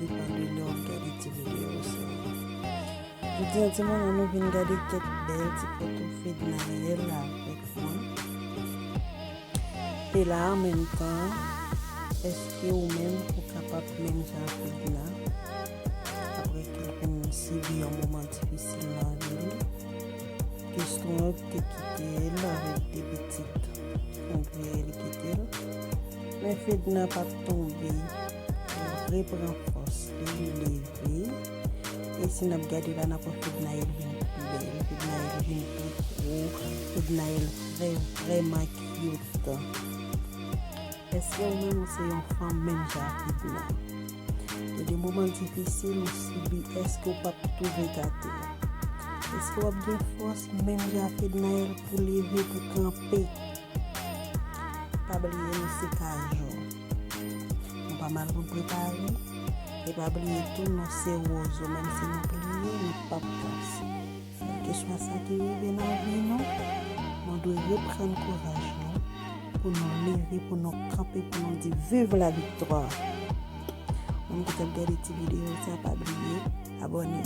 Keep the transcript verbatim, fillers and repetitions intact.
pandan lè w ap gade ti videyo sa. Jodi a, timoun, nou vin gade kèk bèl ti foto Fednaelle avèk mwen. E la, an menm tan, èske ou menm ou kapab menm jan ak Fedna? Apre ke l fin sibi yon moman difisil nan vi l, Gaston te kite l avèk de pitit. Fon vre li kite l. Men Fedna pa t tonbe. Li repran fòs li, li leve. E si n ap gade la, n ap wè Fednaelle vin pi bèl, Fednaelle vin pi gwo, Fednaelle vrè, vrèman cute. Èske ou menm ou se yon fanm menm jan ak Fedna? Gen de moman difisil ou sibi, èske ou p ap tou vek atè? Èske w ap gen fòs menm jan ak Fednaelle pou leve, pou kanpe? Pa bliye nou se kajou. Nou pa mal pou prepare. E pa bliye tou nou se wozo, menm si nou pliye, nou p ap kase. Kèlkeswa sa ki rive nan vi nou, nou dwe reprann kouraj nou pou nou leve, pou nou kanpe, pou nou di viv la viktwa. Moun ki t ap gade ti videyo sa, pa bliye abòne,